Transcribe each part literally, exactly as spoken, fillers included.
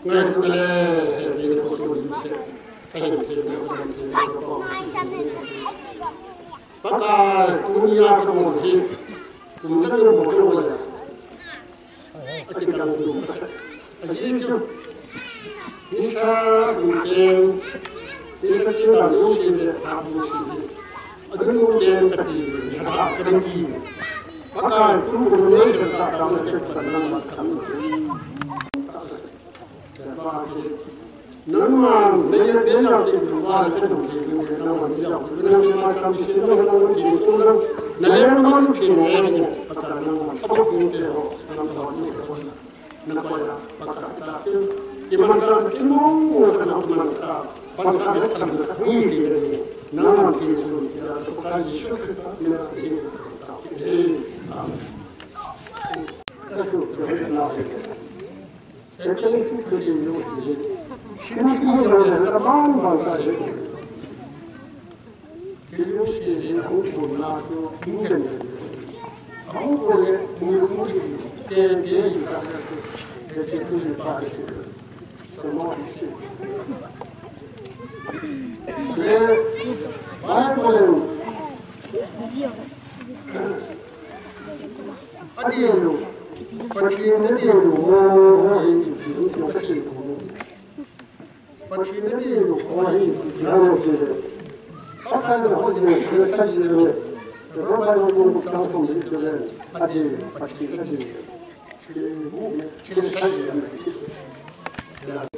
Ngailutna le hehpina kho tum se. Ka hin thei na, ka hin thei na, ka hin thei na. Pakai, tunia ka mu hi. Kum tang ka mu ka mu le. A ti tang tum ka se. A ji chu. Nisa kum teng. Nisa ki tang tum si le, ha tum si le. A dun mu teng ka ti, nisa ka ti. Pakai, kum kum ne sa sa ka mu te ka na ma ka mu. Nangma, na ya, na ya, ke tu ba, ke tu ke tu, nangma, na ya, na ya, na ya, na ya, na ya, na ya, pata nangma, apa pun ke ho, nangma, na ko ya, pata ta ke, ke man sa, ke mo, mo sa na ko man sa, pan sa ke ta sa, hui ke ne, nangma ke su, ya, to ka Yesu Krista, na ke, amen. Adelu, Pathen adelu, mo, mo, he, ipi, ipi, Pathen adelu, mo, he, ipi, ipi, Pathen adelu, mo, he, ipi, ipi, Pathen adelu, mo, he, ipi, ipi, Pathen adelu, mo, he, ipi, ipi, adelu, Pathen adelu. Chile sai ya.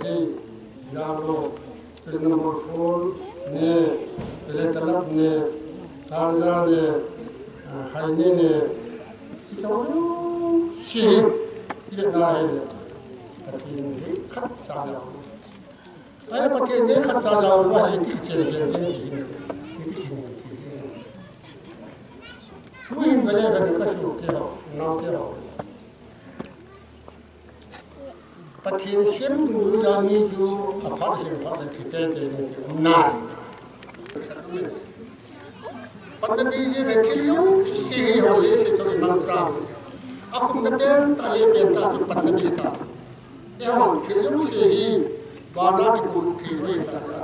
Hey, yalo, chile number four ne, chile talap ne, tanja ne, ah, khaini ne. Isa wo si. Ile na ile. Pathen hi khat sa ya. Ai, Pathen hi khat cha jao, va hi ti chen chen chen ti hin, ti ti hin, ti hin. Tu hin vele vele ka su te ho, nao te ho. Pathen sem tu ja ni chu, a phat sem phat le ti te te ni ti um nai. Panna bi ji le thil jouse hi ho le se chu nang sa. A khum na pen ta le pen ta chu panna bi ta. Eiho thil jouse hi vana kipu thil hi ta ta.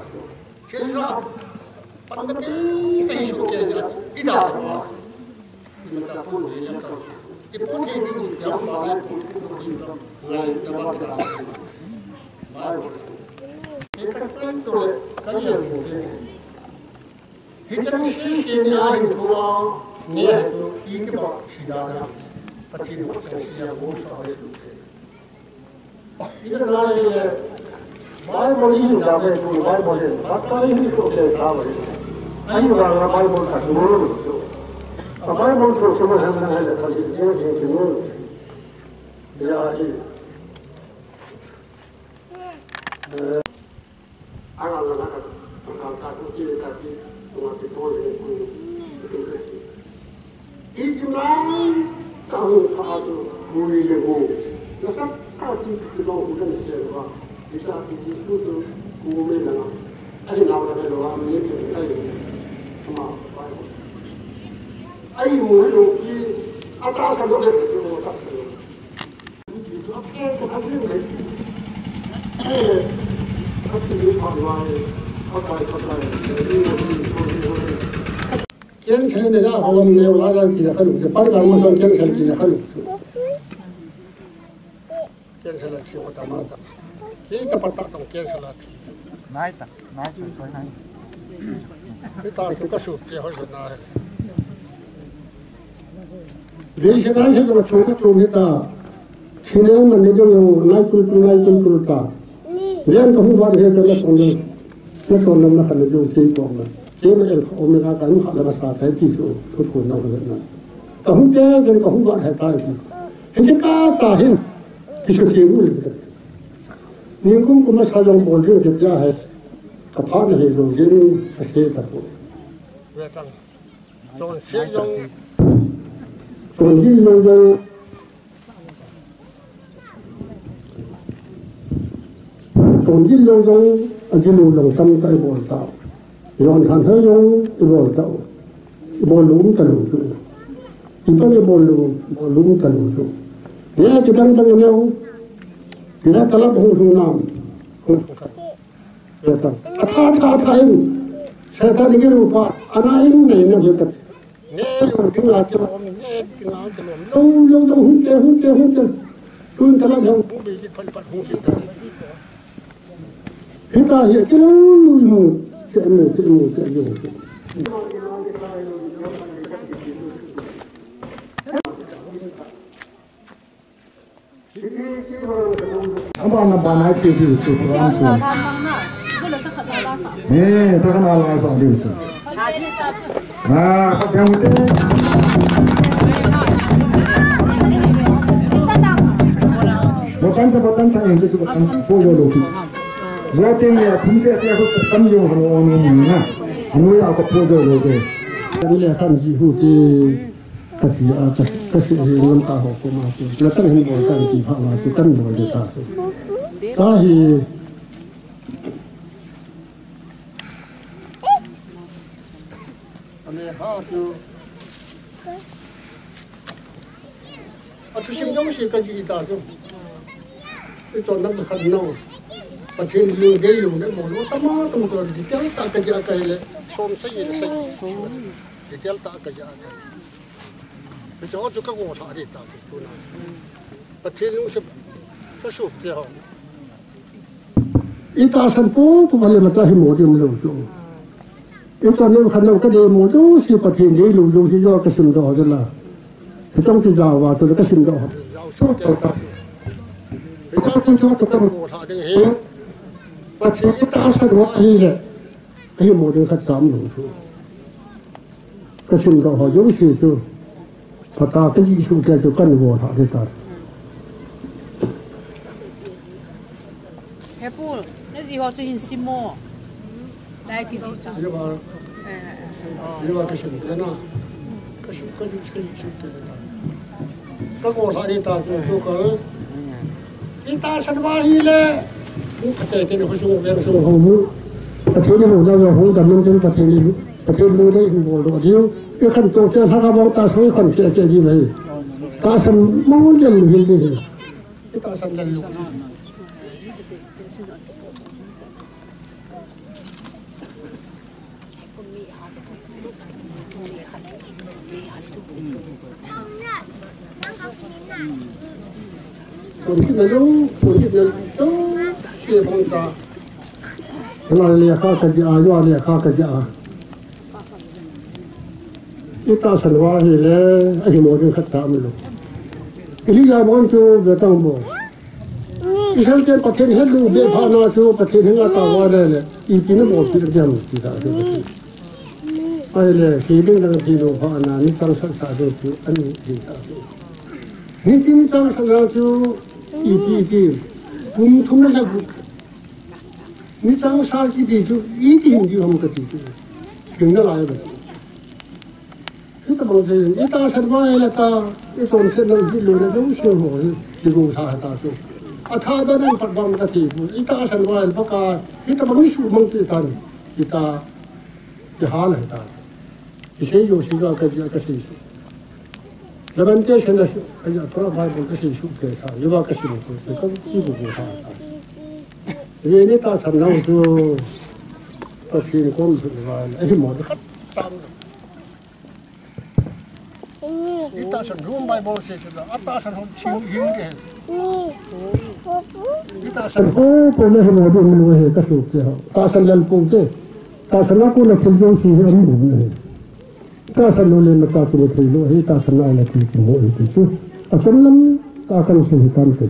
Thil sa panna bi ahi su ke ja i da wa. Ima ta pu le la ka. I pu thei ni ya ba le pu pu ni ta. Ngai na ba ta. Ba. Ke ka ta to le ka ya pu ke. Hicheng sese ni a hin thua, ni a hin thu, i kiba thidana, Pathen in cheng se a gom sa a su. Ina nai le, Bible in da ve tu, Bible in, Pathen in so ke sa ve. Ahi vang a Bible ka su. A Bible so so ma han na le, Pathen in so so. Ya, i. Anga la ka, ka ka ku ki ka ki, ku ma ki to le ku, ku ka ki. Ki ki ma, ka hu ka a tu, ku ni le ku. Na sa ka ki ki lo ku ka ni se wa. Ki sa ki ki su tu, ku me na. Ai na ka le wa, ni ki ka i. Ma, ba. Ai mu lo ki, a ta sa lo ke ku ta sa lo. Cancel ne ja ho ne la ja ki ja khalu, ke par ka ma son cancel ki ja khalu. Cancel ki ho ta ma ta. Ki ja pa ta tong cancel a. Nai ta, nai ta, nai. Ki ta ki ka su ke ho na. Deisena hi ka chom ka chom hi ta. Thina man ni jong jong nai tul tul nai tul tul ta. Len ka hung vat he ka la tong le. Na tong lam na khan jong sei ko ma. Ke ma el ka omega ka nu kha la ka sa thai ti su. Thu thu na ka na. Ka hung te den ka hung vat he ta ti. He se ka sa hin. Ki su ti ru le. Ni kum kum sa jong bol jong ke ya he. Ka pha na he jong jin ka se ta ko. Ve tang. Chonset jong, chonset jong jong, chonset jong jong, ajilu jong tamtah ibol tau. Jon than hoi jong ibol tau. Ibol lum talou chu. Ipi ibol lum, ibol lum talou chu. Ye kidang dang neo. Hila talap hung hung nam. Hung hung khat. Hila talap. Atha, atha, atha in. Satan ni rupa. Ana in nei na hung khat. Ne lu ding la chalom, ne ding la chalom. Lo, lo, lo, hung che, hung che, hung che. Tun talap hung hung be ji phan phat hung che ta. Hita hi che lo, lu mu. Che mu, che mu, che yo. Abana bana che diu chu program chu. Eh, ta kana la sa diu chu. Ah, khat diu te. Botan ta, botan ta, eh, chu botan po yo lo. Yo ting ya, thum se se ko tam yo hanu onu na. Hanu ya ko po yo lo de. Kan le kan ji hu ti. Ka ti a, ka, ka si hi lam ka ho ko ma ti. La kan hin bol kan ti pha ma ti kan bol de ta. Ka hi. Ane ha tu. A thusim jong si ka ji ta tu. I to na khan no. Pathen lu dei lu ne bol lo tama tama to detail ta ka ja ka le. Som sa ye le sa. Detail ta ka ja ka. Chu chu ka go tha de ta tu na. Pathen lungset ka suk te ho. I tahsan popo le mata hi mo ding lo chu. I to ne khan lo ka de mo chu si Pathen dei lo lo hi jo ka sim doh de la. Hi tong ti ja wa to ka sim doh. So to ta. I ta tu chu to ka mo tha ding hi. Pathen i tahsan wa hi le. Ahi mo ding khat sam lo chu. Ka sim doh ho jong si chu. Pata ka ji su ke chu kan vo tha de ta. He pu, na ji ho chu hin sim mo. Dai ki ji chu. Ye ba. Eh, eh, eh. Ye ba ka sim le na. Ka sim ka ji ka ji su ke ta. Ka ko tha de ta chu chu ka. I tahsan va hi le. Ka te te ni ko su ve su ho mu. Ka te ni ho da ho da min tin ka te ni. Pathen lu dei hin bol doh diu. I khan to che lhaka bang tahsan i khan che che di mai. Tahsan mong jeng lu hin di hi. I tahsan jeng lu. Kon ki na lu, kon ki na lu. Se bang ta. Hla le kha ka di a, yo le kha ka di a. I tahsan va hi le, ahi mo ding khat ta mi lo. Elijah bon chu ve tang bo. Israel te Pathen het lu be pha na chu Pathen hin la ta va le le. I ti na mo ti diam ti ta chu. Ai le, hi ding dang ti lo pha na ni tang sa sa de chu ani ti ta chu. Ni ti ni tang sa na chu i ti ti. Kum thum na bu. Ni tang sa ki ti chu i ti hin di ham ka ti chu. King na lai ba. Hi ta bang thei, i tahsan va le ta, i ton se nang hi lo na dong se ho hi, i go sa ta tu. A tha ba nan pat bang ka thei pu, i tahsan va le ba ka, hi ta bang i su mang ti tan, i ta, i ha le ta. I se yo si ga ka ji ka se su. Lamentation na si, ka ja pra Bible ka se su ke ta, i ba ka se lo ko se ka i go go sa ta. Ye ni tahsan nang tu, ka thei kom su va, ai mo ka tam. I tahsan room Bible se se la, a tahsan hon chi hung hing de. I tahsan ho ko le ho do lo he ka su ke ho. Tahsan lal ko ke. Tahsan la ko na thil jo si he am bu he. Tahsan lo le ma ta ko thil lo he, tahsan la la ki ko he ki chu. A sam lam ta kan se he kan ke.